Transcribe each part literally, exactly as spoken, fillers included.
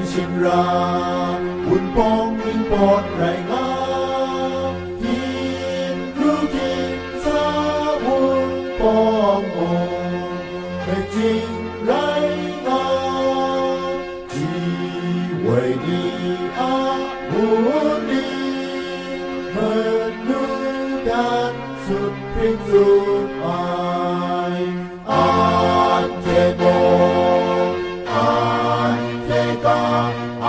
Shing ra, Wunpawng ningpawt rai nga, Htingru htingsa Wunpawng mung, Beijing rai nga, Ji woi ni a wunpawng, manu dan sut hpring sut ai. Anhte gaw, anhte ga,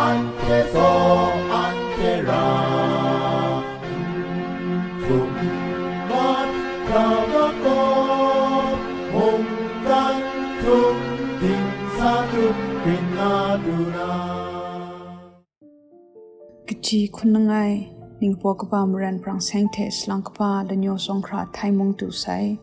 anhte saw, anhte ra, n htum n mat hkra makawp, mungkan htum, dingsa htum, hpring nga lu na. Kaji hkun langai, Ningbaw kaba maran brang seng hte salang kaba lanyaw tsawng hkra Thai mung du sai.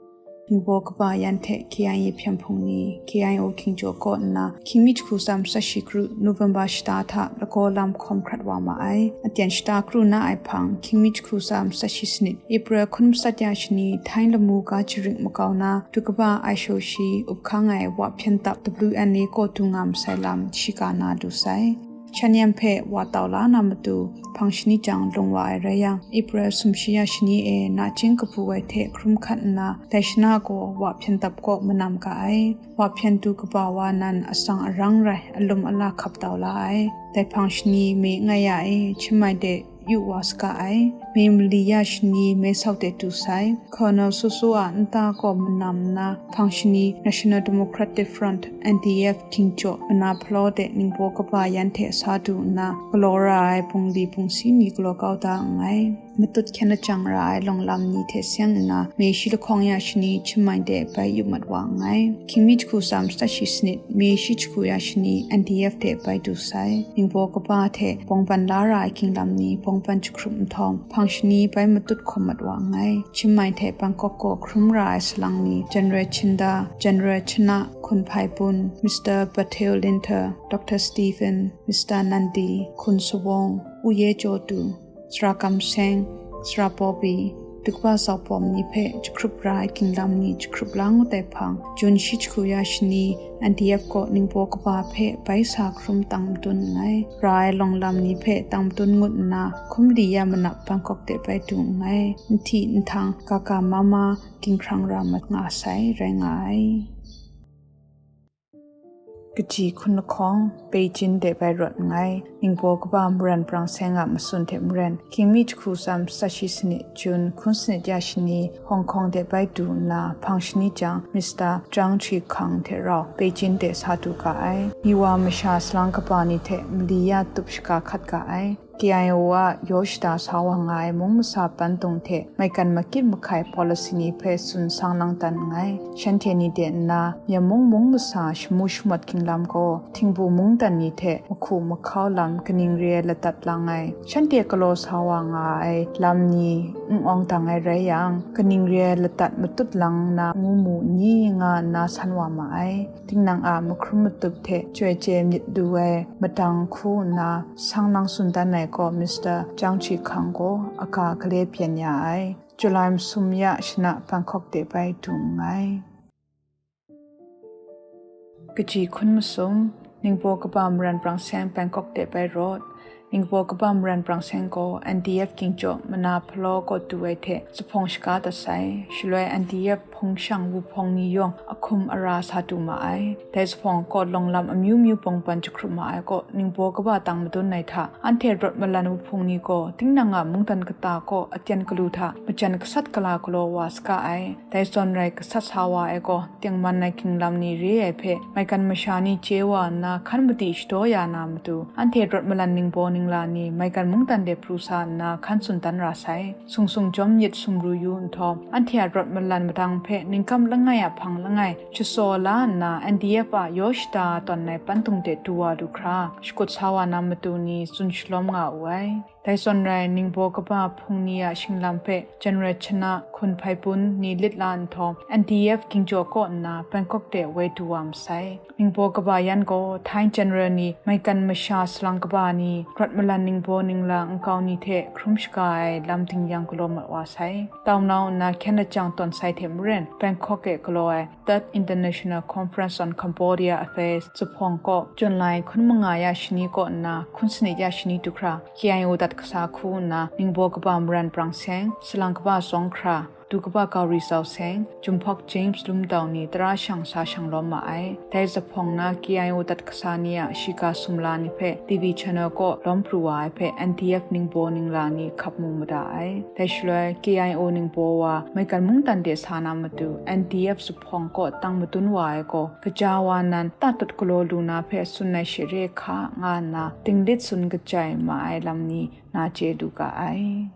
Ningbaw kaba yan hte K I A hpyen hpung ni, K I O Hkying Jaw kaw nna, Hkying mi jahku tsa matsa shi kru, November shata hta lagaw lam hkawm hkrat wa ma ai. Aten shata kru na ai hpang, Hkying mi jahku tsa matsa shi sanit, April hkun matsat ya shani, Thai lamu ga jarik makau na, du kaba ai shau shi, up hkang ai wa hpyen tap W N A kaw du nga masai lam, shiga na du sai. Shan yan hpe wa tau la na matu, hpang shani jang lung wa ai rai yang, April sumshi ya shani e nachying kabu ai hte hkrum hkat nna, dai shana gaw wa hpyen tap kaw manam ga ai. Wa hpyen du kaba wa nan atsang arang rai, alum ala hkap tau la ai. Dai hpang shani me ngai ya e, Chiang Mai de yu wa saga ai. Me mali ya shani me sau de du sai. Colonel Soso a nta kaw manam nna, hpang shani National Democratic Front, N D F, Hkying Jaw, mana hpalaw de Ningbaw kaba yan hte sa du nna, galaw ra ai bungli bungsi ni galaw kau da nngai. Matut hkyen lajang ra ai lawng lam ni hte seng nna, me shi lahkawng ya shani Chiang Mai de bai yu mat wa nngai. Hkying mi jahku tsa matsa shi sanit, me shi jahku ya shani N D F de bai du sai. Ningbaw kaba hte bawng ban la ra ai ging lam ni bawng ban jahkrup nhtawm, hpang shani bai matut hkawm mat wa nngai. Chiang Mai hte Bangkok kaw hkrum ra ai salang ni, General Chinda, General Chana, Hkun Hpai Bun, Mister Patel Linter, Doctor Stephen, Mister Nandi, Hkun Sawawng, U Ye Jaw Du, Sara Kam Seng, Sara Bawbi, du kaba zau pawm ni hpe jahkrup ra ai ging lam ni jahkrup la ngut ai hpang, Jun shi jahku ya shani, N D F kaw Ningbaw kaba hpe bai sa hkrum tang madun nngai. Ra ai lawng lam ni hpe tang madun ngut nna, hkum li ya manap Bangkok de bai du nngai. Nhti nhtung, ga ga ma ma, ginhkrang ra mat nga sai, rai nga ai. Kaji hkun lahkawng, Beijing de bai rawt nngai. Ningbaw kaba maran brang seng a matsun hte maren, Hkying mi jahku tsa matsa shi sanit, Jun hkun sanit ya shani, Hong Kong de bai du nna, hpang shani jang, Mister Zhang Zhikang hte rau Beijing de sa du ga ai. Ni wa masha salang kaba ni hte mali ya tup shaga hkat ga ai. K I O a yaw shada sa wa nga ai mung masa pan tung hte maigan makyit mahkai policy ni hpe tsun sang lang dan nngai. Shanhte ni de nna, Myen mung mung masa shamu shamawt ging lam gaw, htingbu mungdan ni hte mahku mahkau lam kaning re ai ladat lang ai, shanhte galaw sa wa nga ai lam ni n awng dang ai rai yang, kaning re ai ladat matut lang nna ngu mu ni nga nna san wa ma ai. Tinang a mahkrum matup hte chyoi chye myit lu ai madang hku nna sang lang tsun dan ai gaw Mister Zhang Zhikang gaw aga gale byen ya ai. July masum ya shana Bangkok de bai du nngai. Kaji hkun masum, Ningbaw kaba maran brang seng Bangkok de bai rawt. Ningbaw kaba maran brang seng gaw N D F Hkying Jaw mana hpalaw kaw du ai hte zuphpawng shaga dat sai. Shaloi N D F hpung shang wuhpawng ni yawng ahkum ara sa du ma ai. Dai zuphpawng kaw lawng lam amyu myu bawng ban jahkrup ma ai kaw, Ningbaw kaba tang madun ai hta, anhte rawt malan wuhpawng ni gaw, tinang a mungdan kata kaw aten galu hta majan gasat gala galaw wa saga ai. Dai zawn rai gasat sa wa ai gaw, tengman ai ging lam ni re ai hpe, maigan masha ni chye wa nna, hkan madi shadaw ya na matu, anhte rawt malan ningbaw ningla ni maigan mungdan de pru sa nna, hkan tsun dan ra sai. Sung sung jawm myit sumru yu nhtawm, anhte a rawt malan madang hpe ningkam langai a hpang langai, shasaw la nna, N D F a yaw shada tawn ai pantung de du wa lu hkra, shakut sa wa na matu ni tsun shalawm nga wu ai. Dai zawn rai, ningbaw kaba hpung ni a shinglam hpe General Chana Hkun Hpai Pun ni lit la nhtawm, N D F Ging Jaw kaw nna Bangkok de woi du wa masai. Ningbaw kaba yan gaw Thai General ni maigan masha salang kaba ni, rawt malan ningbaw ningla nkau ni hte hkrum shaga ai lam dingyang galaw mat wa sai. Taunau nna hkyen lajang tawn sai hte maren, Bangkok e galaw ai Third International Conference on Cambodia Affairs zuphpawng kaw, July hkun manga ya shani kaw nna hkun sanit ya shani du hkra, K I O dat kasa hku nna ningbaw kaba Maran Brang Seng, salang kaba Zawng Hkra, du kaba Gauri Zau Seng, Jumhpawk James Lum Dau ni tara shang sa shang lawm ma ai. Dai zuphpawng na K I O dat kasa ni a shiga sumla ni hpe T V channel kaw lawm pru wa ai hpe N D F ningbaw ningla ni hkap mu mada ai. Dai shaloi K I O ningbaw wa maigan mungdan de sa na matu N D F zuphpawng kaw tang madun wa ai gaw, kaja wa nan tatut galaw lu na hpe tsun ai she re hka nga nna, dinglit tsun kajai ma ai lam ni na chye lu ga ai.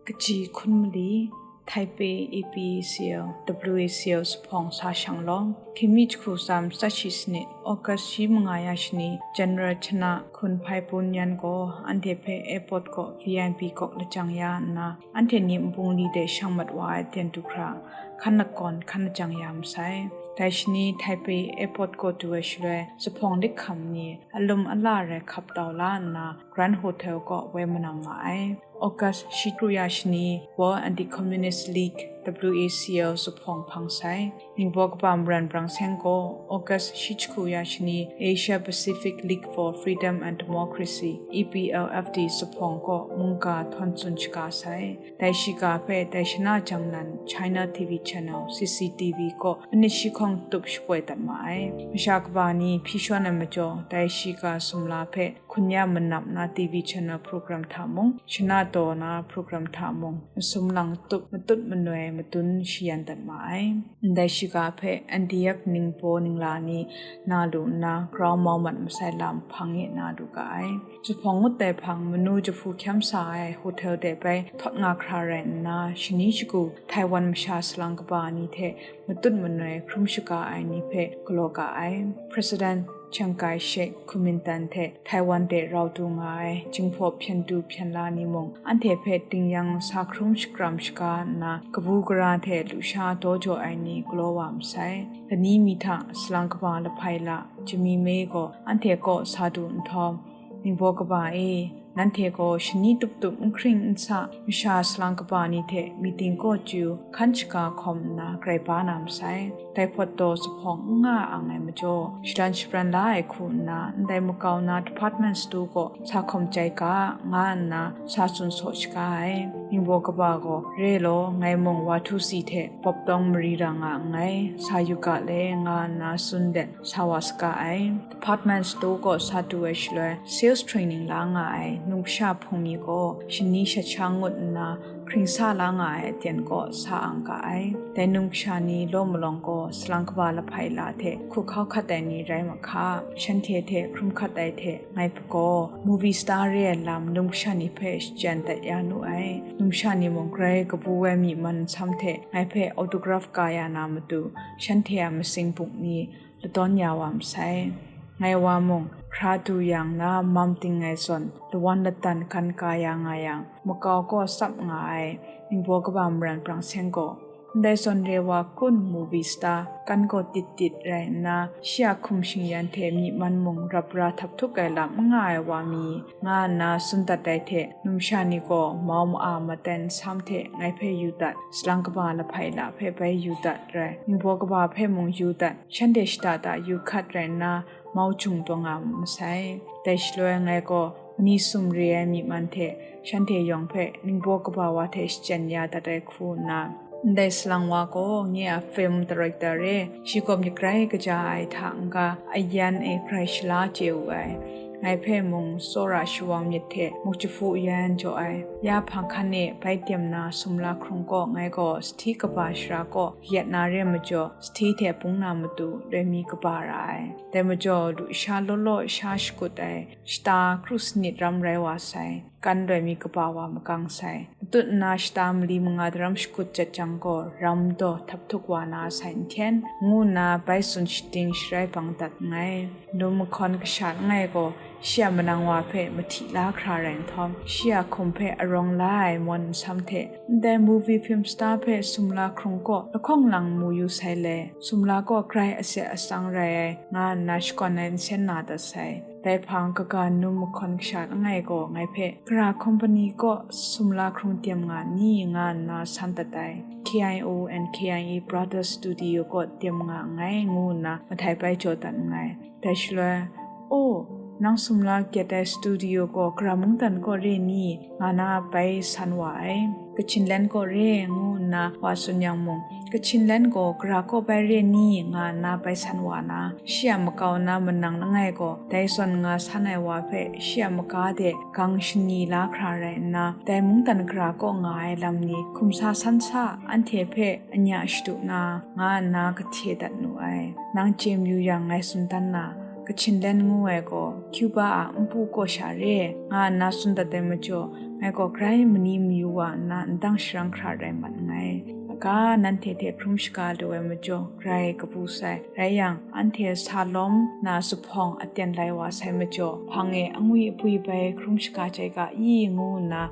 Kaji hkun mali, Taipei A P A C L, W A C L zuphpawng sa shang lawm. Hkying mi jahku tsam tsat shi sanit, August shi manga ya shani, General Chana Hkun Hpai Pun yan gaw anhte hpe airport kaw V I P kawk lajang ya nna, anhte ni nbung li de shang mat wa ai ten du hkra, hkan lakawn hkan lajang ya masai. Dai shani Taipei airport kaw du ai shaloi, zuphpawng lik hkam ni alum ala rai hkap tau la nna, Grand Hotel kaw woi manam ma ai. August shi kru ya shani, World Anti-Communist League, W A C L zuphpawng hpang sai. Ningbaw kaba Maran Brang Seng gaw August shi jahku ya shani, Asia Pacific League for Freedom and Democracy, A P L F D zuphpawng kaw mungga htawn tsun shaga sai. Dai shiga hpe dai shana jang nan China T V channel, C C T V kaw manit shi hkawng tup shapoi dat ma ai. Masha kaba ni hpyi shawn ai majaw, dai shiga sumla hpe hkun ya manap na T V channel program hta mung, shana taw na program hta mung, masum lang tup matut manoi madun shayan dat ma ai. Ndai shiga hpe N D F ningbaw ningla ni na lu nna, grau mau mat masai lam hpang e na lu ga ai. Zuphpawng ngut dai hpang manu jahpu hkyam sa ai hotel de bai htawt nga hkra rai nna, shani shagu Taiwan masha salang kaba ni hte matut manoi hkrum shaga ai ni hpe galaw ga ai. President Chiang Kai-shek, Kuomintang hte Taiwan de rau du nga ai Jinghpaw hpyen du hpyen la ni mung, anhte hpe dingyang sa hkrum shakram shaga nna, kabu gara hte lusha daw jaw ai ni galaw wa masai. Lani mi hta salang kaba Lahpai La Jami Me gaw anhte kaw sa du nhtawm, Ningbaw kaba e, nanhte gaw shani tup tup n hkring n sa, masha salang kaba ni hte meeting kaw chyu hkan shaga hkawm nna grai ba na masai. Dai hpawt taw zuphpawng n nga ang ai majaw, shalan shabran la ai hku nna, ndai makau na department store kaw sa hkawm chyai ga, nga nna sa tsun saw shaga ai. Ningbaw kaba gaw, re law, ngai mung wa htu si hte bawp tawng mari ra nga nngai, sa yu ga le, nga nna tsun let, sa wa saga ai. Department store kaw sa du ai shaloi, sales training la nga ai numsha hpung mi gaw, shani shat sha ngut nna, hkring sa la nga ai aten kaw sa ang ga ai. Dai numsha ni law malawng gaw, salang kaba Lahpai La hte hku hkau hkat ai ni rai mahka, shanhte hte hkrum hkat ai hte ngai pagaw, movie star re ai lam numsha ni hpe shachyen dat ya nu ai. Numsha ni mung grai kabu ai myi man nsam hte ngai hpe autograph ka ya na matu, shanhte a masing buk ni ladawn ya wa masai. Ngai wa mung, hkra du yang na mam ting ai zawn, lawan latan gan ka ya nga yang, makau kaw tsap nga ai, ningbaw kaba Maran Brang Seng gaw, ndai zawn re wa kun movie star, kan gaw tit tit rai nna, shi a hkum shingyan hte myi man mung rap ra htap htuk ai lam n nga ai wa mi, nga nna tsun dat ai hte, numsha ni gaw mau ma-a maten nsam hte ngai hpe yu dat, salang kaba Lahpai La hpe bai yu dat rai, ningbaw kaba hpe mung yu dat, shanhte shada da yu hkat rai nna, mau jung taw nga masai. Dai shaloi ngai gaw, mani sumre ai myi man hte shanhte yawng hpe ningbaw kaba wa hte shachyen ya dat ai hku nna, ndai salang wa gaw, nye a film director e, shi gaw myit grai kaja ai hta n-ga, ayan e grai shala chye wu ai. Ngai hpe mung tsawra shawang myit hte muk jahpu yan jaw ai. Ya hpang hkan e bai dem na sumla hkrung kaw ngai gaw sahti kaba shara kaw kayat na re majaw, sahti hte bung na matu loi mi kaba ra ai. Dai majaw, lusha law law sha shakut ai, shata kru sanit ram rai wa sai. kan loi mi kaba wa makang sai. Matut nna shata mali manga daram shakut jat jang gaw, ram daw htap htuk wa na sai nhten, ngu nna bai tsun shating sharai bang dat nngai. Num mahkawn kasha langai gaw, shi a manang wa hpe mahti la hkra rai nhtawm, shi a hkum hpe arawng la ai mawn nsam hte, ndai movie film star hpe sumla hkrung kaw lahkawng lang mu yu sai le, sumla kaw grai aset asang rai ai, nga nna shakawn ai nsen na dat sai. Dai hpang kaga num mahkawn kasha langai gaw ngai hpe, gara company kaw sumla hkrung tiem nga ni, nga nna san dat ai. K I O and K I E Brothers Studio kaw tiem nga nngai, ngu nna mahtai bai jaw dat nngai. Dai shaloi, "O, nang sumla gyet ai studio gaw gara mungdan kaw re ni?" nga na bai san wa ai. "Kachinlen kaw re," ngu nna wa tsun yang mung, "Kachinlen gaw gara kaw bai re ni?" nga nna bai san wa na, shi a makau na manang langai gaw, dai zawn nga san ai wa hpe shi a maga de gang shani la hkra rai nna, dai mungdan gara kaw nga ai lam ni hkum sa san sa, anhte hpe anya shadu na, nga nna kahte dat nu ai. Nang chye mayu yang, ngai tsun dan na, Kachinlen ngu ai gaw Cuba a npu kaw sha re, nga nna tsun dat ai majaw, ngai gaw grai mani mayu wa nna ndang sharang hkra rai mat nngai. Aga nanhte hte hkrum shaga lu ai majaw, grai kabu sai. Rai yang, anhte sa lawm na zuphpawng aten lai wa sai majaw, hpang e angwi apwi bai hkrum shaga chye ga i, ngu nna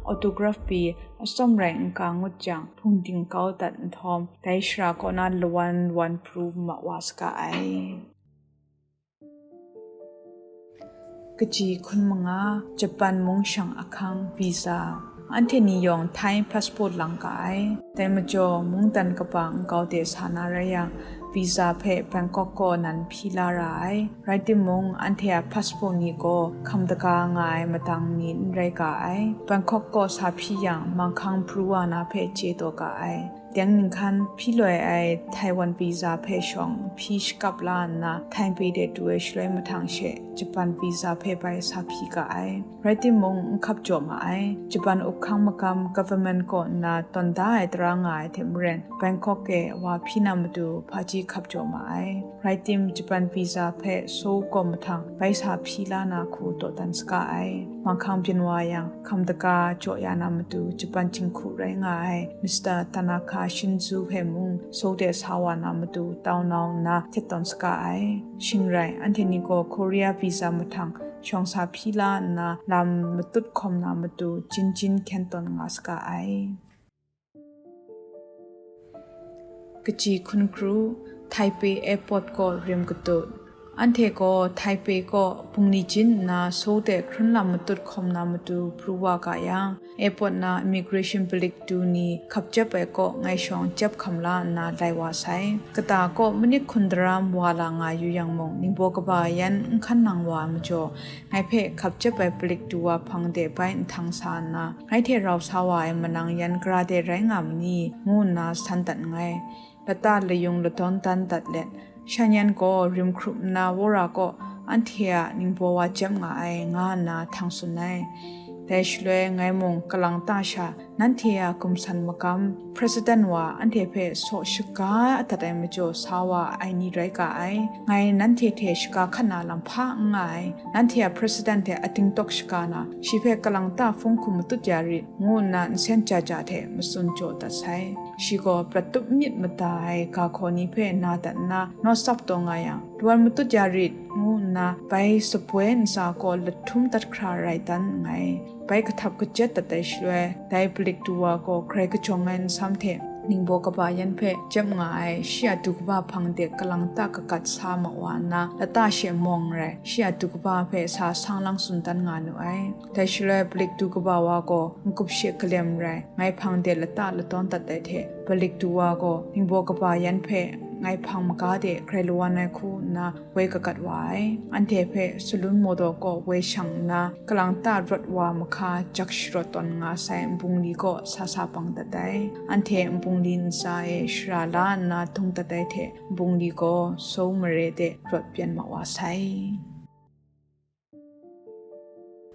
autograph pyi atsawm rai n-ga ngut jang, hpung ding kau dat nhtawm, dai shara kaw na lawan lawan pru ma wa saga ai. Kaji hkun manga, Japan mung shang ahkang visa. Anhte ni yawng Thai passport lang ga ai. Dai majaw, mungdan kaba nkau de sa na rai yang, visa hpe Bangkok kaw nan hpyi la ra ai. Rai timung, anhte a passport ni gaw hkam daga nga ai madang ni n rai ga ai. Bangkok kaw sa hpyi yang, manghkang pru wa na hpe chye taw ga ai. Teng ninghkan hpyi loi ai Taiwan visa hpe shawng hpyi shakap la nna, Taipei de du ai shaloi mahtang she, Japan visa hpe bai sa hpyi ga ai. Rai timung, n hkap jaw ma ai. Japan up hkang magam government kaw nna tawn da ai tara nga ai hte maren, Bangkok e wa hpyi na matu hpaji hkap jaw ma ai. Rai tim, Japan visa hpe Seoul kaw mahtang bai sa hpyi la na hku dawdan saga ai. Manghkang byin wa yang, hkam daga jaw ya na matu Japan jinghku rai nga ai Mister Tanaka Shinzu hpe mung Seoul de sa wa na matu tau nau nna htet tawn saga ai. Shing rai, anhte ni gaw Korea visa mahtang shawng sa hpyi la nna, lam matut hkawm na matu jin jin hkyen tawn nga saga ai. Kaji hkun kru, Taipei Airport kaw rim katut. Anhte gaw Taipei kaw bungli jin nna Seoul de hkrun lam matut hkawm na matu pru wa ga yang, airport na immigration palik du ni hkap jep ai kaw ngai shawng jep hkam la nna lai wa sai. Kata kaw manit hkun daram wa la nga yu yang mung, ningbaw kaba yan n hkan nang wa ai majaw, ngai hpe hkap jep ai palik du wa hpang de bai nhtang sa nna, ngai hte rau sa wa ai manang yan gara de rai nga ma ni, ngu nna san dat nngai. Lata layung ladawn dan dat let, shan yan gaw rim hkrup nna wora kaw anhte a ningbaw wa jep nga ai, nga nna htang tsun ai. Dai shaloi ngai mung kalang ta sha nanhte a gumsan magam, President wa anhte hpe saw shaga adat ai majaw sa wa ai ni rai ga ai. Ngai nanhte hte shaga hkan na lam hpa n nga ai. Nanhte a President hte ating tawk shaga na, shi hpe kalang ta hpung hkum matut ya rit, ngu nna nsen ja ja hte matsun jaw dat sai. Shi gaw prat tup myit mada ai ga hkaw ni hpe na dat nna, nawt tsap taw nga yang, lawan matut ya rit, ngu nna bai sapoi ntsa gaw lahtum dat hkra rai dan nngai. Bai kahtap kajet dat ai shaloi, dai palik du wa gaw grai kajawng ai nsam hte ningbaw kaba yan hpe jep nga ai, shi a du kaba hpang de kalang ta kagat sa ma wa nna, lata she mawng rai, shi a du kaba hpe sa sang lang tsun dan nga nu ai. Dai shaloi palik du kaba wa gaw n-gup she kalem rai, ngai hpang de lata ladawn dat ai hte, palik du wa gaw ningbaw kaba yan hpe ngai hpang maga de grai lawan ai hku nna woi kagat wa ai. Anhte hpe salun mawdaw kaw woi shang nna, kalang ta rawt wa mahka jak sharawt tawn nga sai nbungli kaw sa sa bang dat ai. Anhte nbungli ntsa e shara la nna dung dat ai hte, nbungli gaw Seoul mare de rawt pyan ma wa sai.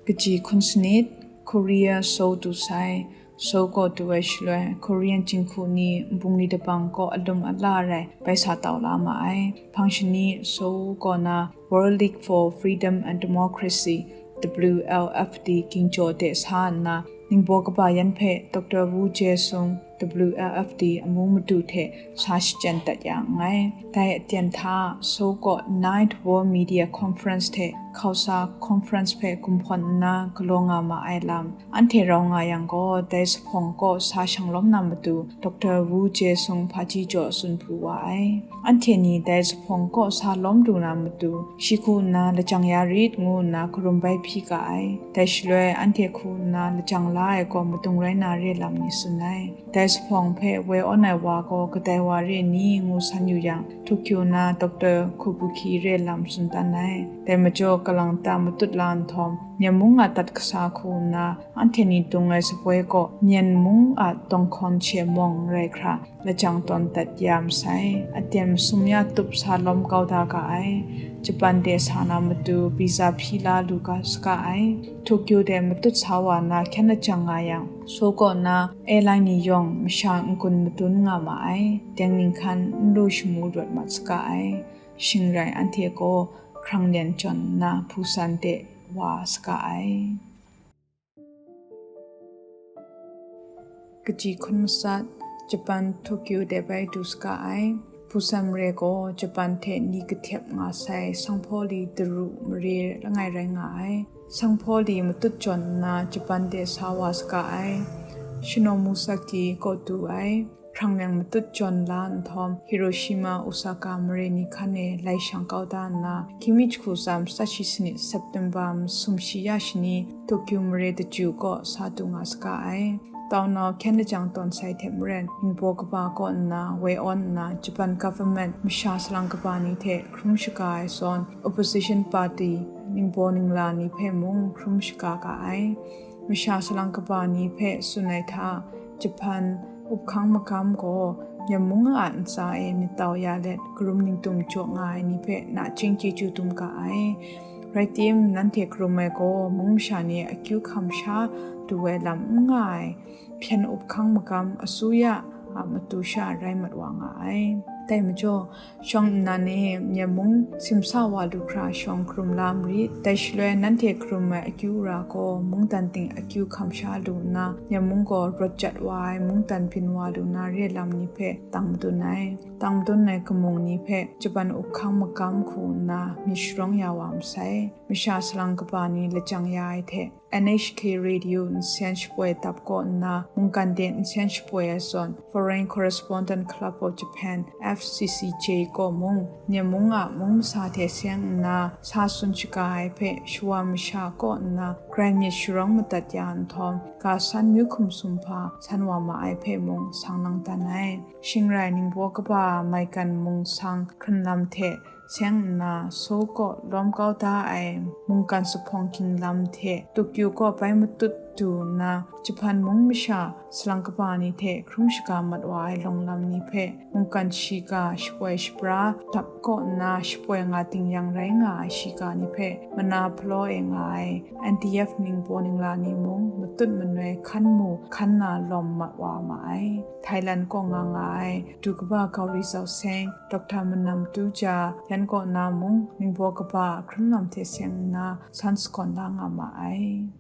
Kaji hkun sanit, Korea Seoul du sai. Seoul kaw du ai shaloi, Korean jinghku ni nbungli dabang kaw alum ala rai bai sa tau la ma ai. Hpang shani, Seoul kaw na World League for Freedom and Democracy, W L F D Ging Jaw de sa nna, ningbaw kaba yan hpe Doctor Wu Jae Sung, W L F D amu madu hte sa shachyen dat ya nngai. Dai aten hta, Seoul kaw Ninth World Media Conference hte Khaosa Conference hpe gumhpawn nna galaw nga ma ai lam, anhte rau nga yang gaw, dai zuphpawng kaw sa shanglawm na matu, Doctor Wu Jae Sung hpaji jaw tsun pru wa ai. Anhte ni dai zuphpawng kaw sa lawm lu na matu, shi hku nna lajang ya rit ngu nna karum bai hpyi ga ai. Dai shaloi anhte hku nna lajang la ai gaw madung rai na re lam ni tsun ai. Dai zuphpawng hpe woi awn ai wa gaw kadai wa re ni ngu san yu yang, Tokyo na Doctor Kobuki re lam tsun dan ai. Dai majaw kalang ta matut la nhtawm, Myen mung a tat kasa hku nna, anhte ni dung ai sapoi kaw Myen mung a dawng hkawn she mawng rai hkra, lajang tawn dat ya masai, aten masum ya tup sa lawm kau da ga ai. Japan de sa na matu visa hpyi la lu ga saga ai. Tokyo de matut sa wa na hkyen lajang nga yang, Seoul kaw na airline ni yawng masha n-gun madun nga ma ai. Deng ninghkan n lu shamu rawt mat saga ai. Shing rai anhte gaw hkrang len jawn nna Busan de wa saga ai. Kaji hkun matsat, Japan Tokyo de bai du saga ai. Busan mare gaw Japan hte ni kahtep nga sai sanghpaw li daru mare langai rai nga ai. Sanghpaw li matut jawn nna Japan de sa wa saga ai. Shinomusaki kaw du ai. Hkrang nang matut jawn la nhtawm, Hiroshima, Osaka mare ni hkan e lai shang kau da nna, hkying mi jahku tsam sat shi sanit September masum shi ya shani Tokyo mare daju kaw sa du nga saga ai. Tau nau hkyen lajang tawn sai hte maren, ningbaw kaba kaw nna woi awn nna, Japan government masha salang kaba ni hte hkrum shaga ai zawn, opposition party ningbaw ningla ni hpe mung hkrum shaga ga ai. Masha salang kaba ni hpe tsun ai hta, Japan up hkang magam gaw Myen mung a ntsa e myit tau ya let, karum ningtum jaw nga ai ni hpe nachying chyeju dum ga ai. Rai tim, nanhte karum ai gaw mung masha ni akyu hkam sha du ai lam n nga ai, hpyen up hkang magam asuya a matu sha rai mat wa nga ai. Dai majaw, shawng nnan e Myen mung simsa wa lu hkra shawng karum la marit. Dai shaloi nanhte karum ai akyu ara gaw mungdan ting akyu hkam sha lu nna, Myen mung gaw rawt jat wa ai mungdan byin wa lu na re lam ni hpe tang madun ai. Tang madun ai kamung ni hpe Japan up hkang magam hku nna myit sharawng ya wa masai. Masha salang kaba ni lajang ya ai hte, N H K Radio nsen shapoi dap kaw nna, mungkan de nsen shapoi ai zawn, Foreign Correspondent Club of Japan, F C C J kaw mung, Myen mung a mung masa hte seng nna sa tsun shaga ai hpe shawa masha kaw nna grai myit sharawng madat ya nhtawm, ga san myu hkum sumhpa san wa ma ai hpe mung sang lang dan ai. Shing rai ningbaw kaba maigan mung sang hkren lam hte, seng nna, Seoul kaw lawm kau da ai mungkan zuphpawng ging lam hte Tokyo kaw bai matut du nna, Japan mung masha salang kaba ni hte hkrum shaga mat wa ai lawng lam ni hpe, mungkan shiga shapoi shapra dap kaw nna shapoi nga ting yang rai nga ai shiga ni hpe mana hpalaw e nga ai N D F ningbaw ningla ni mung matut manoi hkan mu hkan na lawm mat wa ma ai. Thailand kaw nga nga ai du kaba Gauri Zau Seng, Doctor Manam Tuja, yan kaw na mung ningbaw kaba a hkrum lam hte seng nna san sagawn la nga ma ai.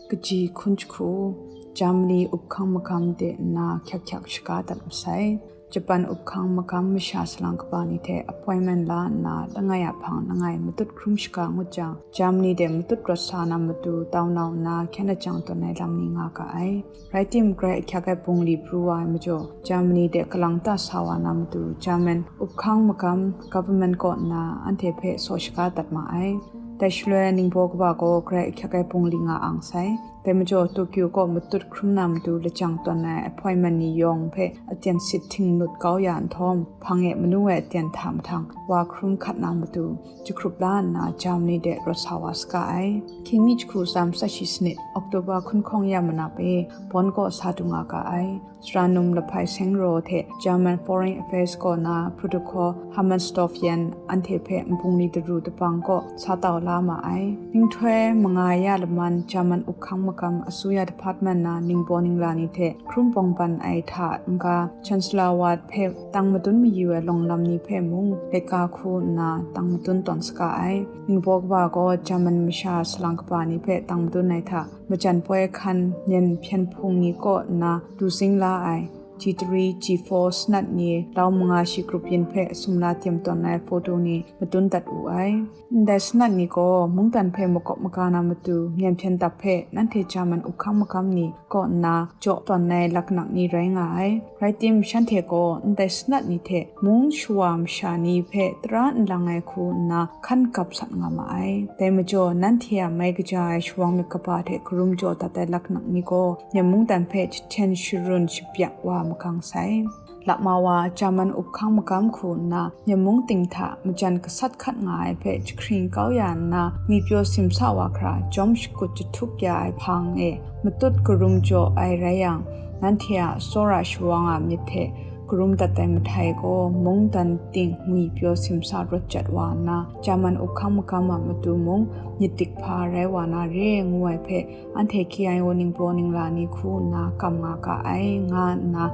Kaji hkun jahku, Germany up hkang magam de nna hkyak hkyak shaga dat masai. Japan up hkang magam masha salang kaba ni hte appointment la nna langai a hpang langai matut hkrum shaga ngut jang, Germany de matut rawt sa na matu tau nau nna hkyen lajang tawn ai lam ni nga ga ai. Rai tim, grai ahkyak ai bungli pru wa ai majaw, Germany de kalang ta sa wa na matu, German up hkang magam government kaw nna anhte hpe saw shaga dat ma ai. Dai shaloi ningbaw kaba gaw grai ahkyak ai bungli nga ang sai. Dai majaw, Tokyo kaw matut hkrum na matu lajang tawn ai appointment ni yawng hpe aten sit hting nut kau ya nhtawm, hpang e manu ai aten hta mahtang wa hkrum hkat na matu, jahkrup la nna Germany de rawt sa wa saga ai. Hkying mi jahku tsam sat shi sanit, October hkun hkawng ya manap e, Bonn kaw sa du nga ga ai. Sara num Lahpai Seng Raw hte German Foreign Affairs kaw na Protocol Hammerstorff yan anhte hpe nbungli daru dabang kaw sa tau la ma ai. Ninghtoi manga ya laman German up hkang Makam Asuya Department na ningbaw ningla ni hte hkrum bawng ban ai hta n-ga, Chancellor Ward hpe tang madun mayu ai lawng lam ni hpe mung laika hku nna tang madun tawn saga ai. Ningbaw kaba gaw German masha salang kaba ni hpe tang madun ai hta, majan poi hkan myen hpyen hpung ni kaw nna du zing la ai G three, G four sanat ni lau manga shi grup yin hpe sumla tim tawn ai photo ni madun dat wu ai. Ndai sanat ni gaw mungdan hpe makawp maga na matu myen hpyen dap hpe nanhte German up hkang magam ni kaw nna jaw tawn ai laknak ni rai nga ai. Rai tim, shanhte gaw ndai sanat ni hte mung shawa masha ni hpe tara n lang ai hku nna hkan gap sat nga ma ai. Dai majaw, nanhte a mai kaja ai shawang myit kaba hte karum jaw dat ai laknak ni gaw, Myen mungdan hpe jahten sharun shabyak wa magang sai. Lakma wa German up hkang magam hku nna, Myen mung ting hta majan gasat hkat nga ai hpe jahkring kau ya nna, ngwipyaw simsa wa hkra jawm shakut jahtuk ya ai hpang e matut karum jaw ai rai yang, nanhte a tsawra shawang a myit hte karum dat ai mahtai gaw, mungdan ting ngwipyaw simsa rawt jat wa nna, German up hkang magam a matu mung myit dik hpa rai wa na re ngu ai hpe, anhte K I O ningbaw ningla ni hku nna kam nga ga ai, nga nna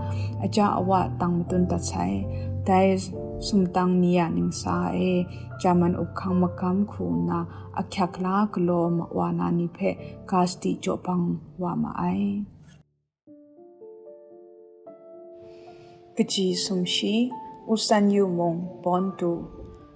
aja awa tang madun dat sai. Dai sumtang ni a ningsa e, German up hkang magam hku nna ahkyak la galaw ma-, wa na ni hpe ga sadi jaw bang wa ma ai. Kaji sumshi, U San Yu mung Bon du.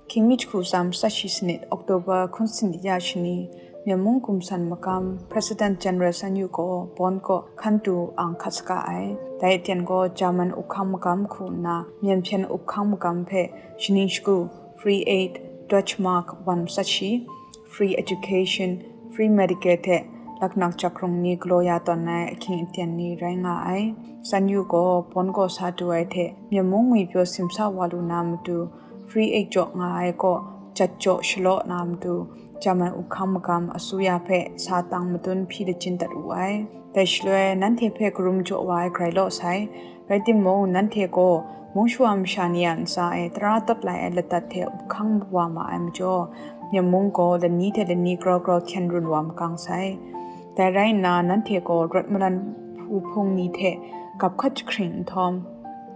Hkying mi jahku tsam sat shi sanit, October hkun sanit ya shani, Myen mung gumsan magam President General San Yu gaw Bon kaw hkan du ang hkat saga ai. Dai aten gaw German up hkang magam hku nna, myen hpyen up hkang magam hpe shaning shagu, Free Aid, Deutschmark wan sat shi, Free Education, Free Medicare hte laknak jakrung ni galaw ya tawn ai ahkying aten ni rai nga ai. San Yu gaw Bon kaw sa du ai hte Myen mung ngwipyaw simsa wa lu na matu, Free Aid jaw nga ai kaw jat jaw shalaw na matu, German up hkang magam Asuya hpe sa tang madun hpyi lachin dat wu ai. Dai shaloi, nanhte hpe karum jaw wa ai grai law sai. Rai timung, nanhte gaw mung shawa masha ni a ntsa e tara tawt lai ai ladat hte up hkang wa ma ai majaw, Myen mung gaw lani hte lani grau grau hten run wa magang sai. Dai rai nna, nanhte gaw rawt malan wuhpung ni hte gap hkat jahkring nhtawm,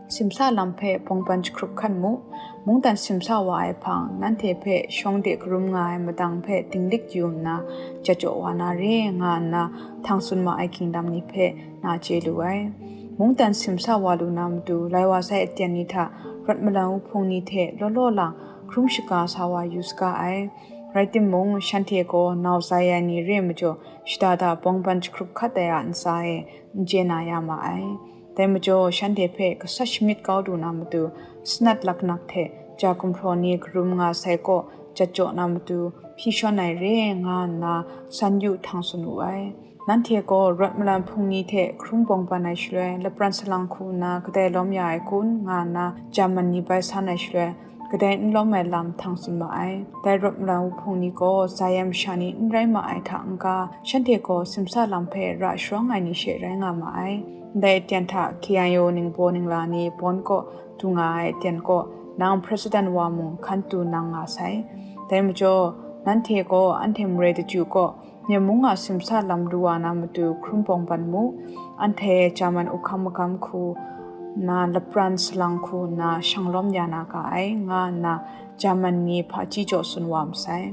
simsa lam hpe bawng ban jahkrup hkan mu. Mungdan simsa wa ai hpang, nanhte hpe shawng de karum nga ai madang hpe dinglik yu nna, jat jaw wa na re nga nna, htang tsun ma ai kingdom ni hpe na chye lu ai. Mungdan simsa wa lu na matu, lai wa sai aten ni hta rawt malan wuhpung ni hte law law lang hkrum shaga sa wa yu saga ai. Rai timung, shanhte gaw nau zai ai ni re majaw, shada da bawng ban jahkrup hkat ai a ntsa e n chye na ya ma ai. Dai majaw, shanhte hpe gasat shamyit kau lu na matu, sanat laknak hte ja gumhpraw ni karum nga sai kaw jat jaw na matu, hpyi shawn ai re nga nna, San Yu htang tsun wu ai. Nanhte gaw rawt malan hpung ni hte hkrum bawng ban ai shaloi, lapran salang hku nna kadai lawm ya ai kun, nga nna German ni bai san ai shaloi, kadai n lawm ai lam htang tsun ma ai. Dai rawt malan wuhpung ni gaw zai ai masha ni n rai ma ai hta n-ga, shanhte gaw simsa lam hpe ra sharawng ai ni she rai nga ma ai. Ndai aten hta K I O ningbaw ningla ni Bon kaw du nga ai aten kaw, nang President wa mung hkan du nang nga sai. Dai majaw, nanhte gaw anhte marai daju kaw, Myen mung a simsa lam lu wa na matu hkrum bawng ban mu, anhte German up hkang magam hku nna lapran salang hku nna shang lawm ya na ga ai, nga nna German ni hpaji jaw tsun wa masai.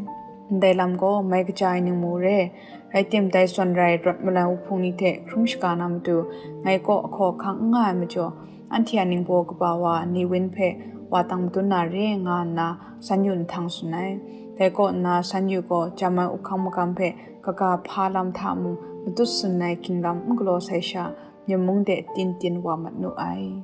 Ndai lam gaw mai kaja ai ningmu re, rai tim, dai zawn rai rawt malan wuhpung ni hte hkrum shaga na matu, ngai kaw ahkaw ahkang n nga ai majaw, anhte a ningbaw kaba wa Ne Win hpe wa tang madun na re nga nna San Yu nhtang tsun ai. Dai kaw nna San Yu gaw German up hkang magam hpe kaga hpa lam hta mung matut tsun ai kingdom n galaw sai sha, Myen mung de tin tin wa mat nu ai.